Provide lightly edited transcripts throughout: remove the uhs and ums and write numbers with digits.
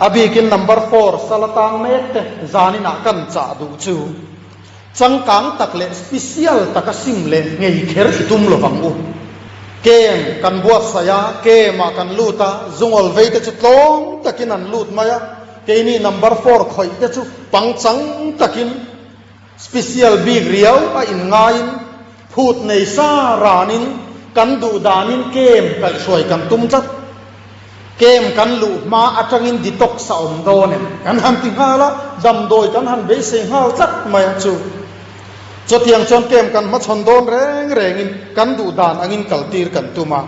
A bikin number four sal atang mek te zaninah kan chah duh chu changkang tak leh special taka sim leh ngei kher i tum lovang u. Kem kan buatsaih a, kem ah kan lut a, zungawl vei te chu tlawm takin an lut mai a, keini number four khawih te chu pangchang takin Special bik riau a inngaiin phut nei sa ranin kan duh danin kem kaihhruai kan tum tlat. Kem kan luh hma atangin detox a awm dawn em? Kan han ti nghal a, damdawi kan han beisei nghal tlat mai a chu. Chutiang chuan kem kan hmachhawn dawn reng rengin kan duh dan angin kaltir kan tum a.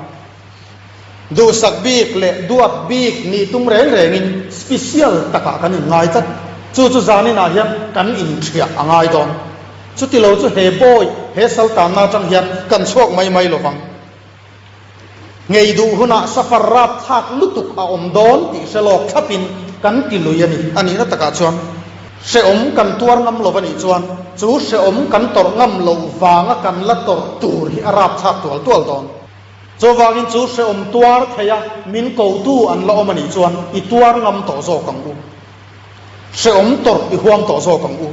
Duhsak bik leh duat bik nih tum reng rengin special takah kan inngai tlat. Chu chu zaninah hian kan inthiah a ngai dawn. Chuti lo chu he bawi, he saltanna atang hian kan chhuak mai mai lo vang. Ngei duh hunah safar rap thlak lutuk a awm dawn tih hre lawk thlapin kan ti lui a ni. A nihna takah chuan hrehawm kan tuar ngam lo a nih chuan chu hrehawm kan tawrh ngam loh vanga kan la tawrh tur hi a rap thlak tual tual dawn. Chuvangin chu hrehawm tuar theia min kotu an la awm a nih chuan i tuar ngam tawh zawk ang u. Hrehawm tawrh i huam tawh zawk ang u.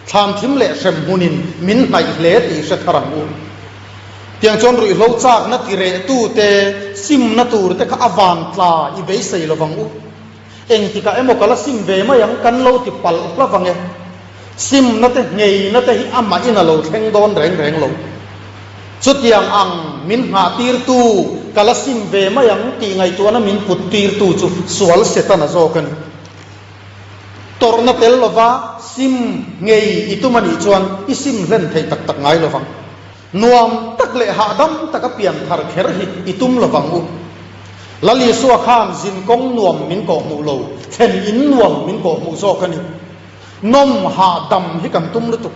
Thlanthim leh hrem hmunin min hnaih hle tih hre thar ang u. Tiang chuan ruihhlo chakna ti rehtute simna turte kha a van tla i beisei lo vang u. Engtikah emaw ka la sim ve mai ang kan lo ti palh hla vang e. Simna te ngeina te hi amahin a lo thleng dawn reng reng lo. Chutiang ang min nghah tirtu ka la sim ve mai ang tih ngaihtuahna min put tirtu chu sual Setana zawk a ni. Tawrhna tel lova sim ngei i tum a nih chuan i sim hlen thei tak tak ngai lovang. Nuam tak leh hahdam taka pian thar kher hi i tum lovang u. Lal Isua khan zin kawng nuam min kawh hmuh lo, thlen in nuam min kawh hmuh zawk a ni. Nawm hahdam hi kan tum lutuk.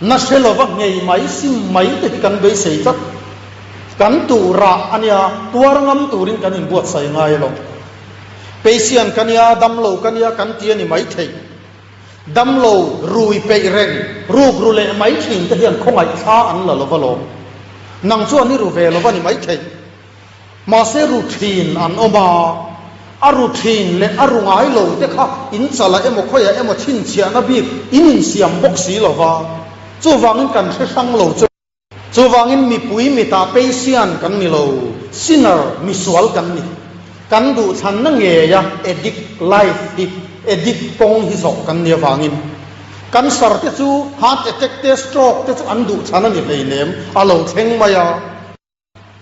Na hre lova ngei mai, sim mai te hi kan beisei tlat. Kan tuh rah a nia, tuar ngam turin kan inbuatsaih ngai lo. Patient ka nia, damlo ka nia kan ti a ni maithei. Damlo rui peih reng, ruk ru leh mai thin te hian khawngaih thla an la lova lawm. Nang chuan i ru ve lova ni mai thei. Mahse ru thin an awm a, a ru thin leh a ru ngai lo te kha in chalah emaw khawiah emaw chhinchhiahna bik in insiam bawk si lova, chuvangin kan hre hrang lo chu. Chuvangin mipui mitah patient kan ni lo, sinner, misual kan ni. Kan duhthlanna ngeia addict life hi, addict kawng hi zawh kan ni avangin. Cancer te chu, heart attack te, stroke te chu an duhthlan a ni hleinem, a lo thleng mai a.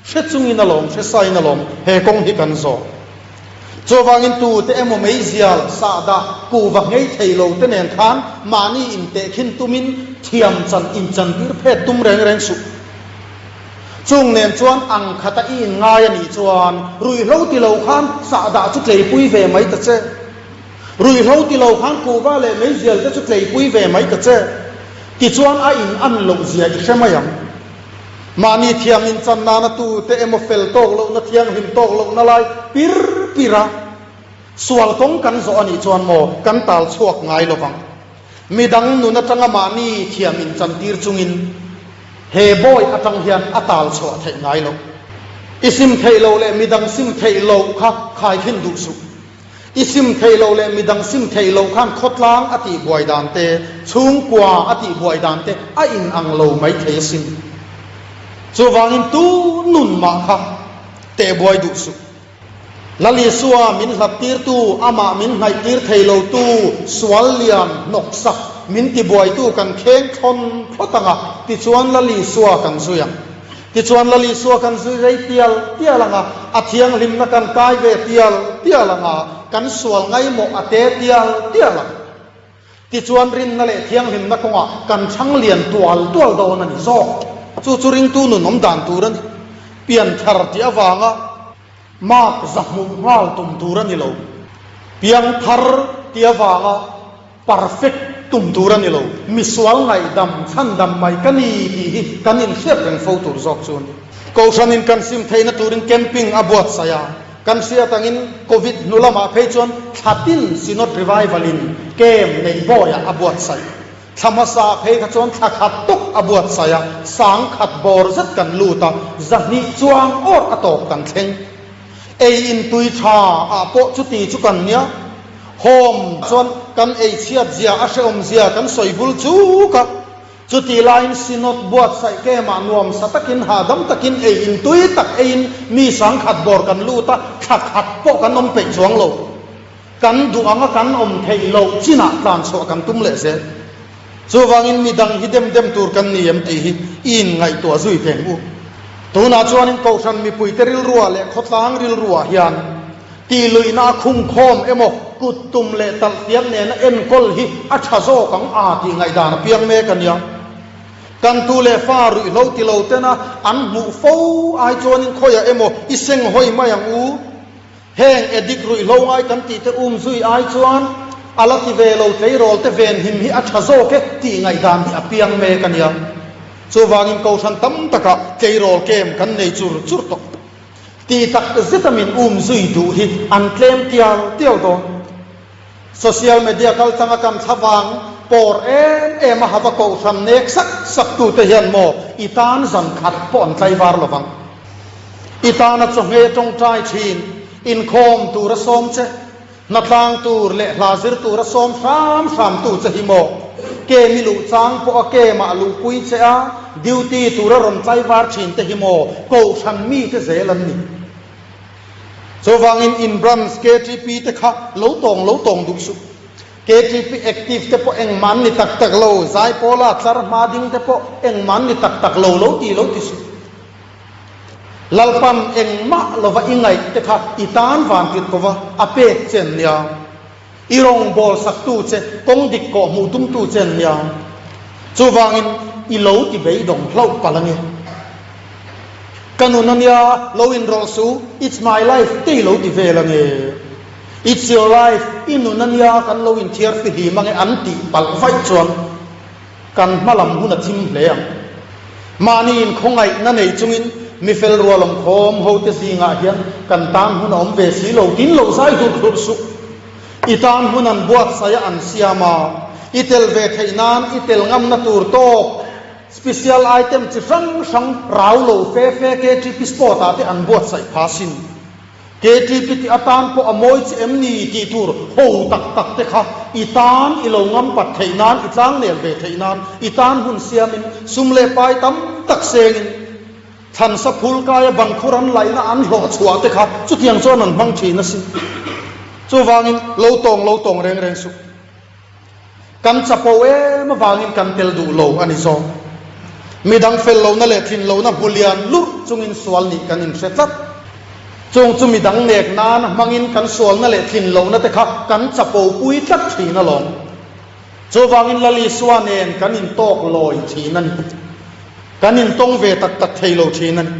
Hre chungin a lawm, hre sain a lawm, he kawng hi kan zawh. Chuvangin tute emaw meizial, sahdah, kuhva nghei thei lo te nen khan mahni intehkhin tumin thiam chan inchantir phet tum reng reng suh. Chung nen chuan ang khata i inngai a nih chuan ruihhlo ti lo khan sahdah chu tleipui ve mai ta che. Ruihhlo ti lo khan kuhva leh meizial te chu tleipui ve mai ta che. Tichuan a in an loh zia i hre mai ang. Mahni thiam inchan nana tute emaw fel tawk lohna thianghlim tawk lohna lai pir pir a, sual kawng kan zawh a nih chuan maw kan tal chhuak ngai lo vang. Midang nun atanga mahni thiam inchan tir chungin he bawi atang hian a tal chhuah theih ngai lo. I sim theih loh leh midang sim theih loh kha khaikhin duh suh. I sim theih loh leh midang sim theih loh khan khawtlang a tih buai dan te, chhungkua a tih buai dan te a in ang lo mai thei asin. Chuvangin tu nun mah kha teh buai duh suh. Lal Isua min hlat tirtu, amah min hnaih tir thei lotu, sual lian hnawksak min ti buaitu kan kheng thlawn thlawt ang a, tichuan Lal Isua kan zui ang. Tichuan Lal Isua kan zui rei tial tial ang a, a thianghlimna kan kai ve tial tial ang a, kan sual ngaimawh a te tial tial ang. Tichuan rinna leh thianghlimna kawngah kan chhang lian tual tual dawn a ni zawk. Chu chu ringtu nun awm dan tur a ni. Pianthar tih avanga mark zahmuh nghal tum tur a ni lo. Piangthar tih avanga Perfect tum tur a ni lo, misual ngaihdam, chhandam mai ka ni tih hi kan inhriat reng fo tur zawk chu a ni. Kohhranin kan sim theihna turin camping a buatsaih a, kan hriat angin Covid hnu lamah phei chuan thla tin Synod Revival in camp neih bawiah a buatsaih. Thla hmasa ah phei kha chuan thla khat tawk a buatsaih a, sang khat bawr zet kan lut a, 200 chuang awr a tawp kan thleng. Ei in tui tha ah pawh chuti chu kan nia. Home chuan kan ei chhiat zia a hrehawm zia kan sawi vul chuk a. Chutih laiin Synod buatsaih kemah nuamsa takin hahdam takin ei in tui tak eiin mi sangkhat bawr kan lut a, thla khat pawh kan awm peih chuang lo. Kan duh anga kan awm theih loh chinah tlan chhuah kan tum leh zel. Chuvangin mi dang hi dem dem tur kan ni em tih hi i inngaihtuah zui teng u. Tunah chuanin Kohhran mipuite rilruah leh khawtlang rilruah hian tihluihna a khungkhawm emaw kut tum leh talhtiang nena enkawl hi a tha zawk ang a tih ngaihdan a piang mek a nia. Kan tu leh fa ruihhlo ti lo tena an hmuh fo ai chuanin khawiah emaw i senghawi mai ang u. Heng addict ruihhlo ngai kan tih te um zui ai chuan a la ti ve lo tleirawl te venhim hi a tha zawk e tih ngaihdan hi a piang mek a nia. Chuvangin Kohhran tam takah tleirawl kem kan nei chur chur tawh. Tih tak zeta min um zui duh hi an tlem tial tial dawn. Social media kal tanga kan thlavang pawr em em a hava Kohhran nek sak sak tute hian maw i tan zan khat pawh an tlaivar lovang. I tana chawhmeh tawngtai thin, inkhawm tura sawm che, hnatlang tur leh hla zir tura sawm hram hram tu che hi maw ke mi luh chang pawh a kemah luhpui che a, duty tura rawn tlaivar thin te hi maw Kohhran mite zel an ni. Chuvangin in branch KTP te kha lo tawng lo tawng duh suh. KTP active te pawh engmah an ni tak tak lo, Zaipawla tlar hma ding te pawh engmah an ni tak tak lo lo ti lo ti suh. Lalpan engmah lova i ngaih te kha i tan van tirh kova a pek che an nia. I rawngbâwl saktu che, kawng dik kawh hmuh tumtu che an nia. Chuvangin i lo ti beidawng hlauh palh ange. Ka nun a nia, lo inrawlh su, it's my life te i lo ti vel ange. It's your life, i nun a nia, kan lo inthiar fihlim ange an tih palh vaih chuan kan hma lam hun a thim hle ang. Mahni inkhawngaihna nei chungin mi fel rual awm khawm hote zingah hian kan tan hun a awm ve si lo tin lo zai hlurh hlurh suh. I tan hun an buatsaih a an siam a, i tel ve theih nan i tel ngamna tur tawk special item chi hrang hrang rau lo fe fe KTP Sport ah te an buatsaih pha sin. KTP tih atan pawh a mawi che em ni tih tur ho tak tak te kha i tan i lo ngam pat theih nan, i tlangnel ve theih nan, i tan hun siamin sum leh pai tam tak sengin thlansa phul kaia bankhur an laihna an hlawh chhuah te kha chutiang chuan an hmang thin asin. Chuvangin lo tawng lo tawng reng reng suh. Kan chapo em avangin kan tel duh lo a ni zawk. Midang fel lohna leh tlin lohna hmu lian lurh chungin sual nih kan inhre tlat. Chung chu midang nek nan hmangin kan sualna leh tlin lohna te kha kan chapo pui tlat thin alawm. Chuvangin Lal Isua nen kan intawk lawi thin a ni. Kan intawng ve tak tak thei lo thin a ni.